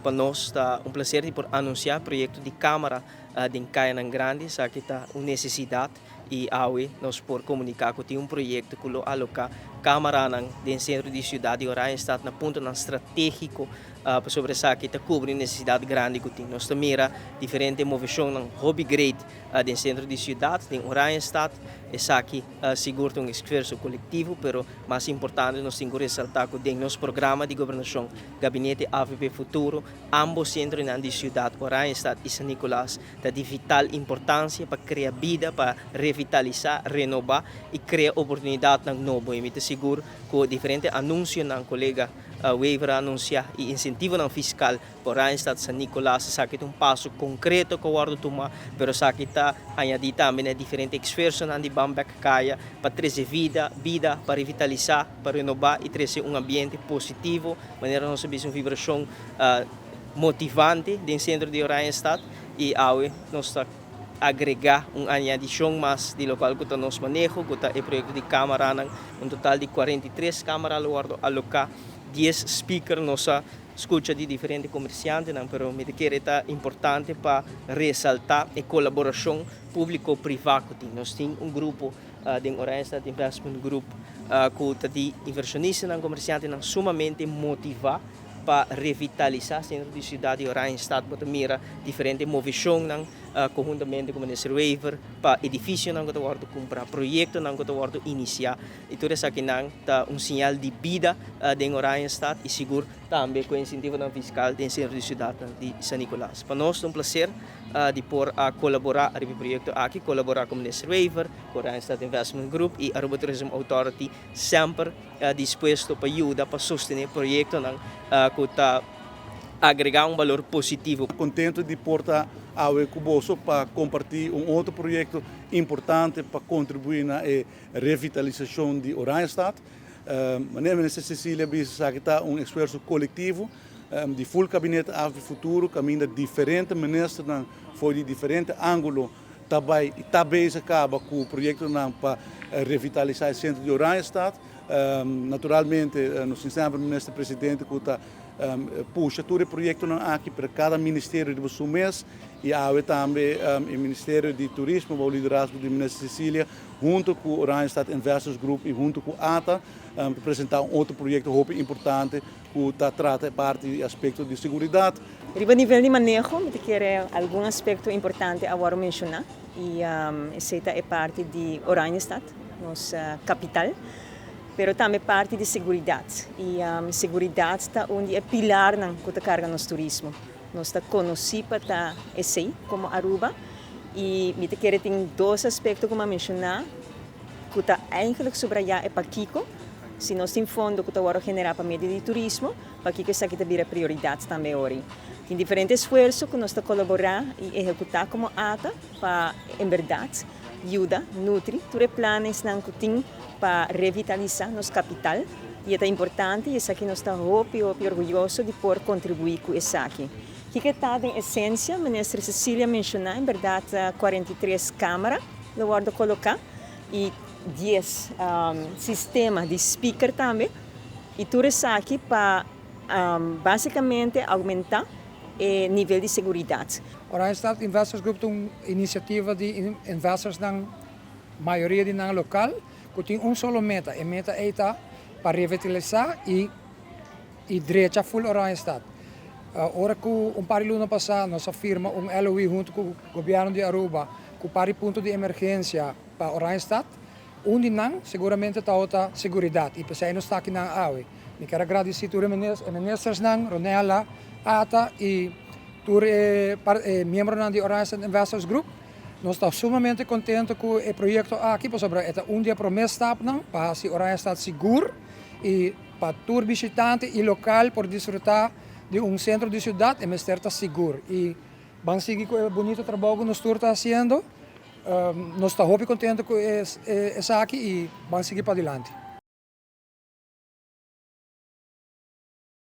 Pa nos ta un placer di por anuncia proyecto di camara den cayanan grandi. Esaki ta un necesidad y awe nos por comunica cu tin un proyecto cu lo aloca camaranan den centro di ciudad di Oranjestad na puntonan strategico, pasobra esaki ta cubri un necesidad grandi cu tin. Nos ta mira diferente movecionnan hopi great den centro di ciudad, den Oranjestad. Esaki sigur ta un esfuerzo colectivo, pero mas importante, nos tin cu resalta cu den nos programa di gobernacion Gabinete AVP Futuro, ambos centronan di ciudad, Oranjestad y San Nicolas, ta di vital importancia pa crea bida, pa revitalisa, renoba y crea oportunidadnan nobo. Y mi ta sigur cu diferente anuncionan colega Wever a anuncia y incentivonan fiscal pa Oranjestad, San Nicolas, esaki ta un paso concreto cu a wordo tuma, pero esaki ta añadi tambe na e diferente esfuerzonan di Ban Bek Caya pa trece vida, bida, pa revitalisa, pa renoba y trece un ambiente positivo, manera nos a bisa un vibracion motivante den centro di Oranjestad. Y awe nos ta agrega un añadicion mas di locual cu ta nos maneho, cu ta e proyecto di camaranan. Un total di 43 camara lo wordo aloca, 10 speaker. Nos a scucha di diferente comerciantenan, pero mi ta kere ta importante pa resalta e colaboracion publico-priva cu tin. Nos tin un grupo den Oranjestad Investment Group cu ta di inversionistanan, comerciantenan sumamente motiva pa revitalisa centro di ciudad di Oranjestad. Bo ta mira diferente movecionnan conhuntamente cu Minister Wever pa edificionan cu ta wordo cumpra, proyectonan cu ta wordo inicia, y tur esakinan ta un señal di bida den Oranjestad y sigur tambe cu incentivonan fiscal den centro di ciudad di San Nicolas. Pa nos ta un placer di por a colabora ariba e proyecto aki, colabora cu Minister Wever, cu Oranjestad Investment Group y Aruba Tourism Authority, semper dispuesto pa yuda pa sostene proyectonan cu ta agrega un balor positivo. Contento di por ta awe cu boso pa comparti un otro proyecto importante pa contribui na e revitalisacion di Oranjestad. Manera Minister Cecilia bisa, esaki ta un esfuerso colectivo di full Gabinete AVP Futuro, caminda diferente ministernan for di diferente angulo ta bay y ta bezig caba cu proyectonan pa revitalisa e centro di Oranjestad. Naturalmente, nos tin semper Minister Presidente cu ta pusha tur e proyectonan aki, pero cada ministerio riba su mes, y awe tambe e Ministerio di Turismo bou liderazgo di Minister Cecilia hunto cu Oranjestad Investors Group y hunto cu ATA ta presenta un otro proyecto hopi importante cu ta trata e parti di aspecto di seguridad. Riba nivel di maneho, mi ta kere algun aspecto importante a wordo menciona y esey ta e parti di Oranjestad, nos capital, pero tambe parti di seguridad. Y seguridad ta un di e pilarnan cu ta carga nos turismo. Nos ta conoci pa ta esey como Aruba y mi ta kere tin dos aspecto cu mi a menciona cu ta eigenlijk subraya e pakico si nos tin fondo cu ta wordo genera pa medio di turismo, pakico esaki ta bira prioridad tambe ori. Tin diferente esfuerzo cu nos ta colabora y ehecuta como ATA pa en berdad yuda nutri tur e planesnan cu tin pa revitalisa nos capital, y e ta importante y esaki nos ta hopi hopi orguyoso di por contribui cu esaki. Kico ta den esencia? Minister Cecilia menciona, en berdad 43 camara lo wordo coloca y 10 sistema di speaker tambe, y tur esaki pa basicamente aumenta e nivel di seguridad. Oranjestad Investors Group ta un iniciativa di investors nan, mayoria di nan local, cu tin un solo meta. E meta ey ta pa revitalisa y drecha full Oranjestad. Ora cu un par di luna pasa nos a firma un LOI hunto cu gobierno di Aruba cu par di punto di emergencia pa Oranjestad, un di nan seguramente ta seguridad y pesey nos ta aki nan awe. Mi kier gradici tur e ministersnan, Ronella, ATA y tur e miembronan di Oranjestad Investors Group. Nos ta sumamente contento cu e proyecto aki, pasobra e ta un di e prome stapnan pa haci Oranjestad sigur y pa tur bishitante y local por disfruta di un centro di ciudad, e mester ta sigur. Y ban sigui cu e bunito trabou cu nos tur ta haciendo. Nos ta hopi contento cu esaki y ban sigui padilanti.